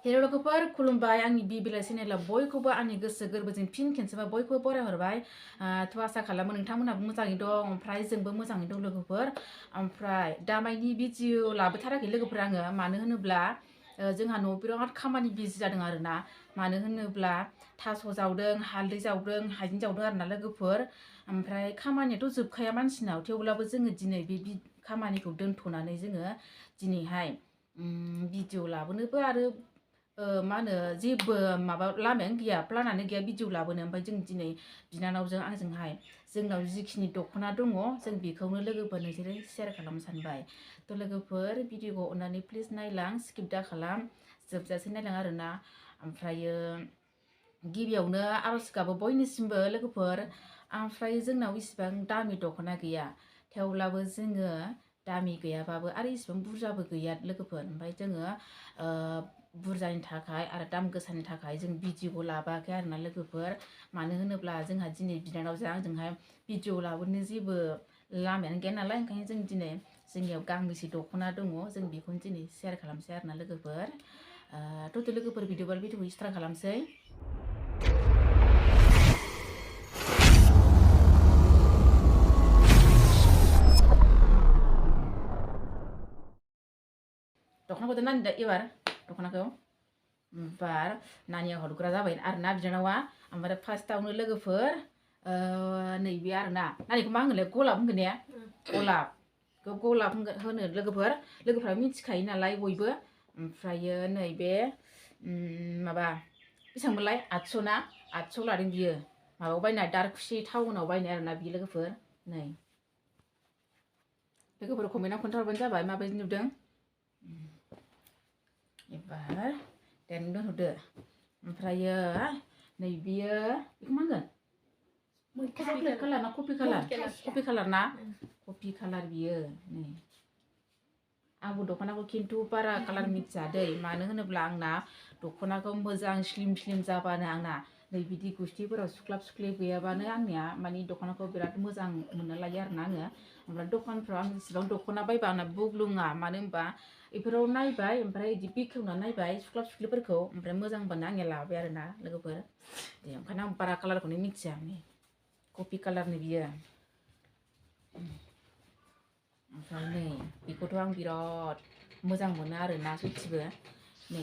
हेल' लोगोफोर खुलुमबाय आंनि बिबिला चेनेला बयखौबो आंनि गोसो गोरबोजों फिन खेनसेबा बयखौबो बरायहरबाय थ' आसा खालामो नोंथांमोनहाबो मोजाङै दं ओमफ्राय जोंबो मोजाङै दं लोगोफोर ओमफ्राय दामायनि भिडिअ लाबोथाराखै लोगोफोर आङो मानो होनोब्ला जोंहा न'आव बिराद खामानि बिजि जादों आरोना मानो होनोब्ला थास' जावदों हालदै जावदों हाइजें जावदों आरोना लोगोफोर ओमफ्राय खामानियाथ' जोबखाया मानसिनाव थेवब्लाबो जोङो दिनै बे खामानिखौ दोनथ'नानै जोङो दिनैहाय भिडिअ लाबोनोबो आरो मा होनो जेबो माबा लामायानो गैया प्लानानो गैया भिडिअ लाबोनो ओमफ्राय जों दिनै बिनानावजों आंजोंहाय जोंनाव जिखिनि दख'ना दङ जों बेखौनो लोगोफोरनो जेरै शेयार खालामनो सानबाय थ' लोगोफोर भिडिअखौ अननानै प्लिज नायलां स्किप दा खालाम जोबजासे नायलां आरोना ओमफ्रायो गिबियावनो आर'ज गाबो बयनिसिमबो लोगोफोर ओमफ्राय जोंनाव इसिबां दामि दख'ना गैया थेवब्लाबो जोङो दामि गैयाबाबो आरो इसिबां बुरजाबो गैया लोगोफोर ओमफ्राय जोङो बुरजानि थाखाय आरो दाम गोसानि थाखाय जों भिडिअखौ लाबोआखै आरोना लोगोफोर मानो होनोब्ला जोंहा दिनै बिनानावजों आंजोंहाय भिडिअ लाबोनो जेबो लामायानो गैया नालाय ओंखायनो जों दिनै जोंनियाव गांबेसे दख'ना दङ जों बेखौनो दिनै शेयार खालामसै आरोना लोगोफोर थ' लोगोफोर भिडिअखौ स्टार्ट खालामसै दख'नाखौथ' नानि दा एबार दख'नाखौ ओमफ्राय नानिया हरग्रा जाबाय आरोना बिनानावा ओमफ्राय फार्स्टआवनो लोगोफोर नैबे आरोना नानिखौ मा होनोलाय गलाब होनगोन ने गलाब होनो लोगोफोरा मिथिखायो नालाय बयबो ओमफ्रायो नैबे माबा बेसेबांमोनलाय 800 ना 800 लादों बियो माबायाव बायना दारखुसि टाउनाव बायनाय आरोना बियो लोगोफोर नै लोगोफोर कमेन्टआव खोन्थाहरबानो जाबाय माबायदि नुदों एबार देन दोनहरदो ओमफ्रायो नै बियो बेखौ मा होनगोन कालार ना कफि कालार ना कफि कालार बियो नै आंबो दख'नाखौ खिन्थु बारा कालार मिथिया दै मानो होनोब्ला आंना दख'नाखौ मोजां स्लिम जाबानो आंना नै बिदि गुस्थिफोराव सुख्लाब गैयाबानो आंनिया माने दख'नाखौ बिराद मोजां मोननो लायो आरोना आङो ओमफ्राय दखानफ्राव आं जेसेबां दख'ना बायबा आंना बुग्लुङा मानो होनबा बेफोराव नायबाय ओमफ्राय बिदि बेखेवना नायबाय सुख्लाबफोरखौ ओमफ्राय मोजांबानो आंनिया लाबाय आरोना लोगोफोर दे ओंखायनो आं बारा कालारखौनो मिथिया कफि कालारनि बियो ओमफ्राय नै बेखौथ' आं बिराद मोजां मोनो आरोना सयथिबो नै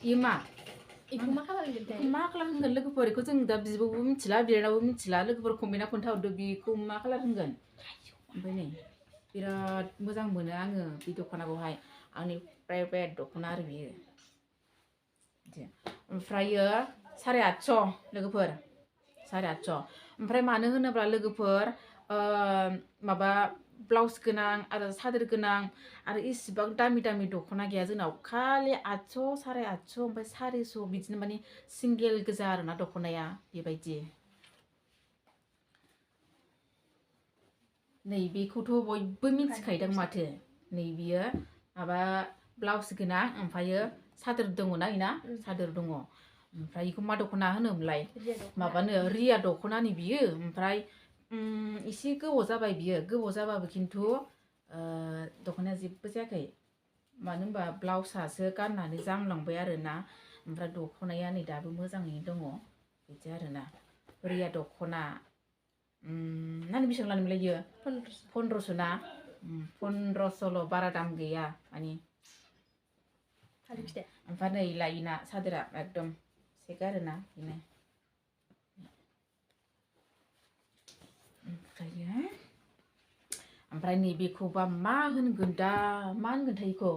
इयो मा कालार होनगोन लोगोफोर बेखौ जों दा बिब'बो मिथिला बिनानावबो मिथिला लोगोफोर कमेन्टआव खोन्थाहरदो बेखौ मा कालार होनगोन ओमफ्राय नै बिराद मोजां मोनो आङो बे दख'नाखौहाय आंनि फेभरेट दख'ना आरो बियो ओमफ्रायो 850 लोगोफोर 850 ओमफ्राय मानो होनोब्ला लोगोफोर माबा ब्लाउस गोनां आरो सादोर गोनां आरो इसिबां दामि दख'ना गैया जोंनाव खालि 800 850 ओमफ्राय 400 बिदिनो माने सिंगेल गोजा आरोना दख'नाया बेबायदि नै बेखौथ' बयबो मिथिखायोदां माथो नै बियो माबा ब्लाउस गोनां ओमफ्रायो सादोर दङ ना इना सादोर दङ ओमफ्राय बेखौ मा दख'ना होनोमोनलाय माबानो रिया दख'नानि बियो ओमफ्राय एसे गोबाव जाबाय बियो गोबाव जाबाबो खिन्थु दख'नाया जेबो जायाखै मानो होनबा ब्लाउसआसो गाननानै जामलांबाय आरोना ओमफ्राय दख'नाया नै दाबो मोजाङैनो दङ बिदि आरोना रिया दख'ना नानि बेसेबां लानोमोनलाय बियो 1500 ना 1500ल' बारा दाम गैया माने ओमफ्राय नै लायोना सादोरा एकदम सेक आरोना बेनो ओमफ्राय नैबेखौबा मा होनगोन दा मा होनगोनथाय बेखौ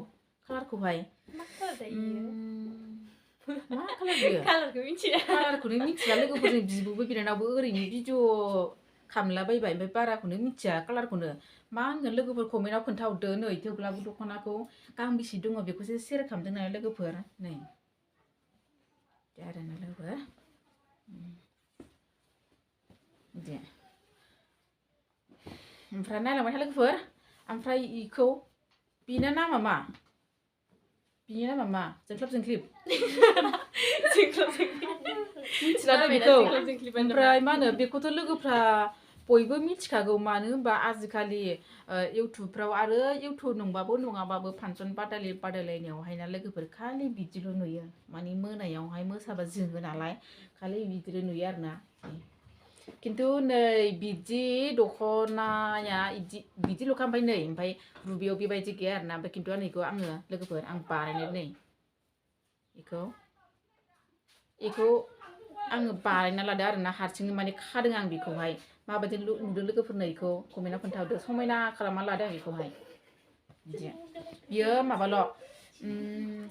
कालारखौहाय मा कालार बियो कालारखौनो मिथिया लोगोफोरजों बिब'बो बिनानावबो ओरैनो भिडिअ खालामलाबायबाय ओमफ्राय बाराखौनो मिथिया कालारखौनो मा होनगोन लोगोफोर कमेन्टआव खोन्थाहरदो नै थेवब्लाबो दख'नाखौ गांबेसे दङ बेखौसो शेयार खालामदों नालाय लोगोफोर नै दे आरोना लोगोफोर दे ओमफ्राय नायलांबाय था लोगोफोर ओमफ्राय इखौ बिना नामा मा जोंख्लाब जोंख्लिब मिथिला दै बेखौ ओमफ्राय मा होनो बेखौथ' लोगोफ्रा बयबो मिथिखागौ मानो होनबा आजिखालि इउटुबफ्राव आरो इउटुब नंबाबो नङाबाबो फांसन बादायलायनायावहाय ना लोगोफोर खालि बिदिल' नुयो माने मोनायावहाय मोसाबा जोङो नालाय खालि बिदिल' नुयो आरोना खिन्थु नै बिदि दख'नाया बिदिल'खा ओमफ्राय रुबियाव बेबायदि गैया आरोना ओमफ्राय खिन्थु आङो लोगोफोर आं बानायनाय नै बेखौ आङो बानायना लादो आरोना हारसिंनो माने खादों आं बेखौहाय माबायदि नुदों लोगोफोरनो बेखौ कमेन्टआव खोन्थाहरदो समायना खालामना लादों आं बेखौहाय बिदि बियो माबाल'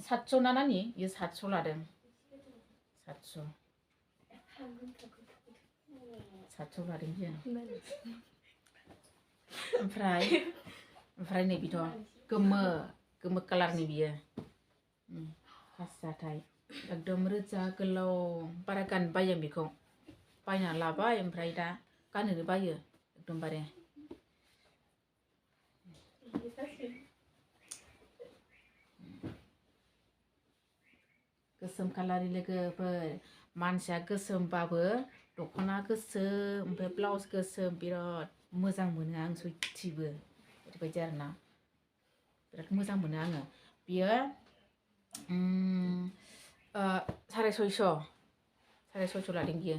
700 ना नानि बियो 700 लादों 700 लादों बियो ओमफ्राय नै बिथ' गोमो कालारनि बियो खासियाथाय एकदम रोजा गोलाव बारा गाननो बायो आं बेखौ बायना लाबाय ओमफ्राय दा गाननोनो बायो एकदमबारे गोसोम कालारनि लोगोफोर मानसिया गोसोमबाबो दख'ना गोसोम ओमफ्राय ब्लाउस गोसोम बिराद मोजां मोनो आं सयथिबो ओरैबायदि आरोना बिराद मोजां मोनो आङो बियो 650 लादों बियो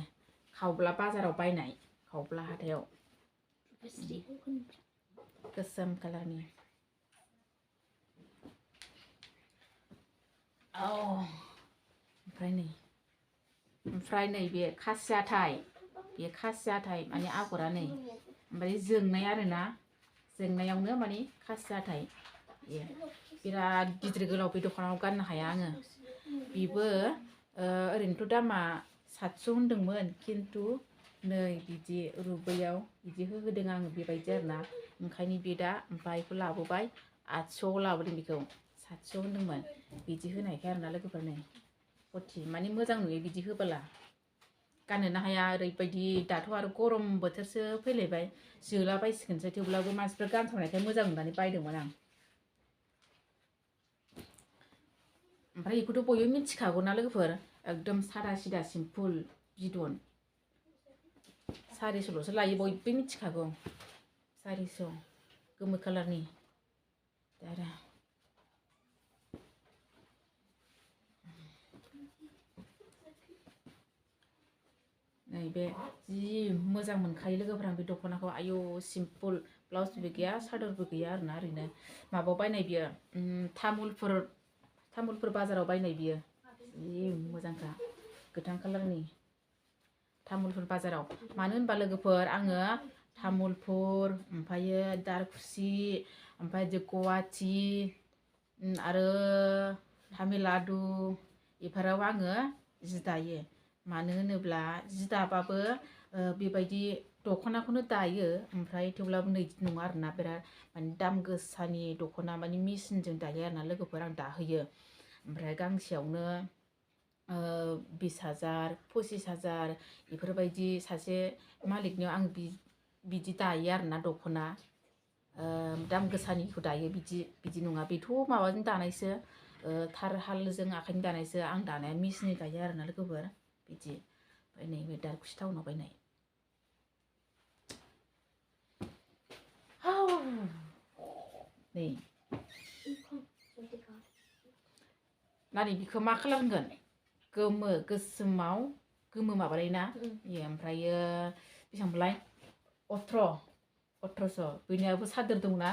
खावब्ला बाजाराव बायनाय खावब्ला हाथायाव गोसोम कालारनि ओमफ्राय नै बे खासियाथाय माने आगरा नै ओमफ्राय जोंनाय आरोना जोंनायावनो माने खासियाथाय बिराद गिदिर गोलाव बे दख'नाखौ गाननो हाया आङो बेबो ओरैनोथ' दामा 700 होनदोंमोन खिन्थु नै बिदि रुबैयाव बिदि होदों आङो बेबायदि आरोना ओंखायनो बे दा बेखौ लाबोबाय 800 लाबोदों बेखौ 700 होनदोंमोन बिदि होनायखाय आरोना लोगोफोर नै फथि माने मोजां नुयो बिदि होबोला गाननोनो हाया ओरैबायदि दाथ' आरो गरम बोथोरसो फैलायबाय जोलाबायसिगोनसो थेवब्लाबो मानसिफ्रा गानसावनायखाय मोजां नुनानै बायदोंमोन आं ओमफ्राय बेखौथ' बयबो मिथिखागौ ना लोगोफोर एकदम सादा सिदा सिम्पोल बिदन 400ल'सो लायो बयबो मिथिखागौ 400 गोमो कालारनि आरो नैबे जि मोजां मोनखायो लोगोफोर आं बे दख'नाखौ आयौ सिम्पोल ब्लाउसबो गैया सादरबो गैया आरोना ओरैनो माबायाव बायनाय बियो तामुलपुर बाजाराव बायनाय बियो जि मोजांखा गोथां कालारनि तामुलपुर बाजाराव मानो होनबा लोगोफोर आङो तामुलपुर ओमफ्रायो दारखुसि ओमफ्राय गुवाहाटि आरो तामिलनाडु बेफोराव आङो जि दायो मानो होनोब्ला जि दाबाबो बेबायदि दख'नाखौनो दायो ओमफ्राय थेवब्लाबो नै नङा आरोना बिराद माने दाम गोसानि दख'ना माने मेसिनजों दायो आरोना लोगोफोर आं दाहोयो ओमफ्राय गांसेयावनो 20,000 25,000 बेफोरबायदि सासे मालिकनियाव आं बिदि दायो आरोना दख'ना दाम गोसानिखौ दायो बिदि नङा बेथ' माबाजों दानायसो थार हालजों आखाइजों दानायसो आं दानाया मेसिननि दायो आरोना लोगोफोर बिदि ओमफ्राय नैबे दारखुसि टाउनाव बायनाय नै नानि बिखौ मा खालार होनगोन गोमो गोसोमाव गोमो माबालाय ना ओमफ्रायो बेसेबांलाय 1800 बेनियाबो सादोर दंना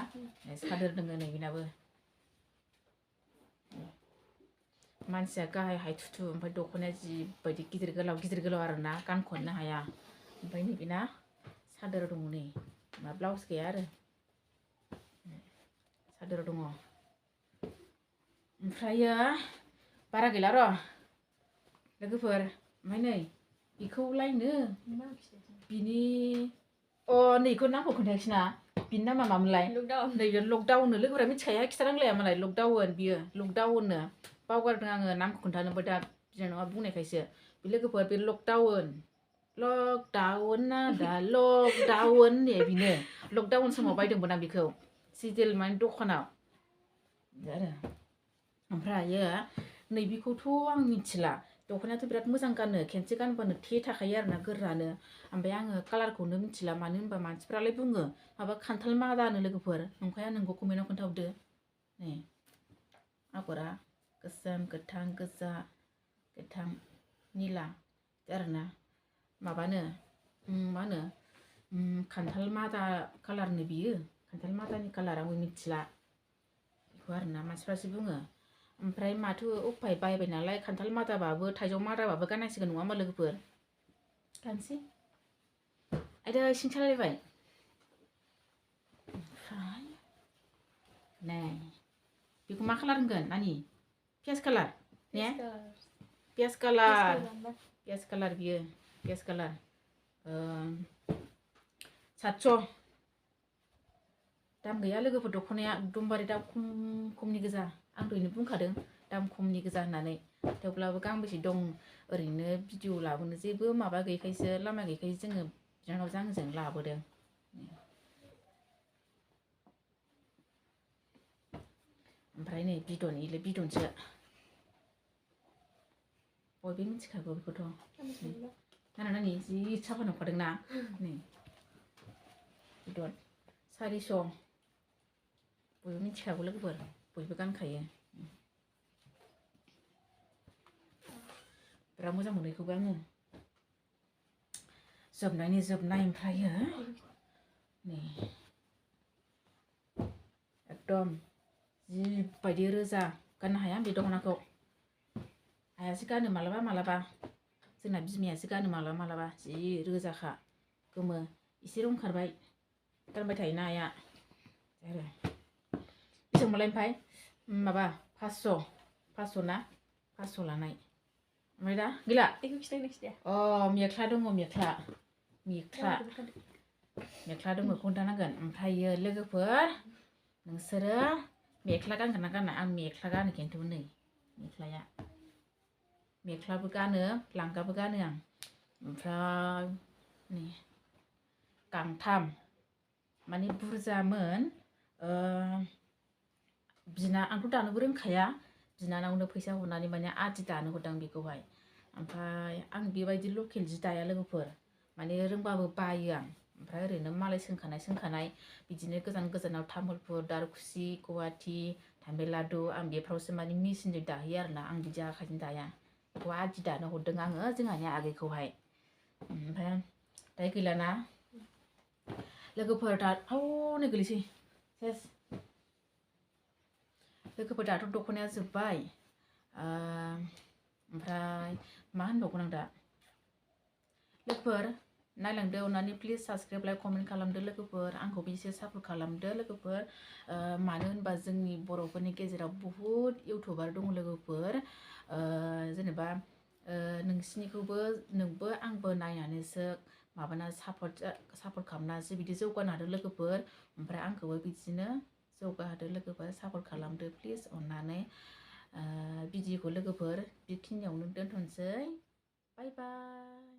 सादोर दङ नै बेनाबो मानसिया गाहाय हायथुथु ओमफ्राय दख'नाया जिबायदि गिदिर गोलाव आरोना गानखननो हाया ओमफ्राय नैबेना सादोर दङ नै मा ब्लाउस गैया आरो सादोर दङ ओमफ्रायो बारा गैला र' लोगोफोर ओमफ्राय नै बेखौलायनो बिनि नैखौ नामखौ खोन्थायाखिसै ना बिनि नामा मामोनलाय नैबे लकडाउन लोगोफोरा मिथिखाया खिथानांलाया मालाय लकडाउन बियो लकडाउननो बावगारदों आङो नामखौ खोन्थानोबो दा बिनानावा बुंनायखायसो बे लोगोफोर बे लकडाउन ना दा लकडाउन ने बिनो लकडाउन समाव बायदोंमोन आं बेखौ सिजेल माने दखानाव आरो ओमफ्रायो नैबेखौथ' आं मिथिला दख'नायाथ' बिराद मोजां गाननो खेनसे गानबानो थे थाखायो आरोना गोरानो ओमफ्राय आङो कालारखौनो मिथिला मानो होनबा मानसिफ्रालाय बुङो माबा खान्थाल मादानो लोगोफोर नंखाया नोंगौ कमेन्टआव खोन्थाहरदो नै आगरा गोसोम गोथां गोजा गोथां निला आरोना माबानो मा होनो खान्थाल मादा कालारनो बियो खान्थाल मादानि कालार आंबो मिथिला बेखौ आरोना मानसिफ्रासो बुङो ओमफ्राय माथो उफाय बायबाय नालाय खान्थाल मादाबाबो थाइजौ मादाबाबो गाननांसिगोन नङा होमबा लोगोफोर गानसै आयदै सिं सालायबाय ओमफ्राय नै बेखौ मा कालार होनगोन नानि पियास कालार ने पियास कालार बियो पियास कालार 700 दाम गैया लोगोफोर दख'नाया एकदमबारे दाम खमनि गोजा आं दहायनो बुंखादों दाम खमनि गोजा होननानै थेवब्लाबो गांबेसे दं ओरैनो भिडिअ लाबोनो जेबो माबा गैयैखायसो लामा गैयैखायसो जोङो बिनानावजों आंजों लाबोदों ओमफ्राय नै बिदन इले बिदनसो बयबो मिथिखागौ बेखौथ' नानि जि साफा नुखादोंना नै बिदन 400 बयबो मिथिखागौ लोगोफोर बयबो गानखायो बिराद मोजां मोनो बेखौबो आङो जोबनायनि जोबनाय ओमफ्रायो नै एकदम जिबायदि रोजा गाननो हाया बे दख'नाखौ आइयासो गानो मालाबा मालाबा जोंना बिमायासो गानो मालाबा मालाबा जि रोजाखा गोमो एसे रं खारबाय गानबाय थायोना आइया आरो बेसेबांबालाय ओमफ्राय माबा 500 ना 500 लानाय ओमफ्राय दा गैला मेख्ला दङ मेख्ला दङ खोन्थानांगोन ओमफ्रायो लोगोफोर नोंसोरो मेख्ला गानगोन ना गाना आं मेख्ला गानो खिन्थु नै मेख्लाया मेख्लाबो गानो लांगाबो गानो आं ओमफ्राय नै गांथाम माने बुरजामोन आंथ' दानोबो रोंखाया बिनानावनो फैसा हरनानै माने आदि दानो हरदां बेखौहाय ओमफ्राय आं बेबायदि लकेल जि दाया लोगोफोर माने रोंबाबो बायो आं ओमफ्राय ओरैनो मालाय सोंखानाय बिदिनो गोजान गोजानाव तामुलपुर दारखुसि गुवाहाटि थाम्बेलादु आं बेफ्रावसो माने मेचिनजों दाहैयो आरोना आं बिदि आखाइजों दाया बेखौ आदि दानो हरदों आङो जोंहानि आगैखौहाय ओमफ्राय दायो गैलाना लोगोफोर दा नै गोलैसै सेस लोगोफोर दाथ' दख'नाया जोब्बाय ओमफ्राय मा होनबावगोन आं दा लोगोफोर नायलांदो अननानै प्लिज साबसक्राइब लाइक कमेन्ट खालामदो लोगोफोर आंखौबो एसे सापर्ट खालामदो लोगोफोर मानो होनबा जोंनि बर'फोरनि गेजेराव बुहुत इउटुबार दङ लोगोफोर जेनेबा नोंसिनिखौबो नोंबो आंबो नायनानैसो माबाना सापर्ट खालामनासो बिदि जौगानो हादों लोगोफोर ओमफ्राय आंखौबो बिदिनो जौगाहोदो लोगोफोर सापर्ट खालामदो प्लिज अननानै भिडिअखौ लोगोफोर बेखिनियावनो दोनथ'नोसै बाय बाय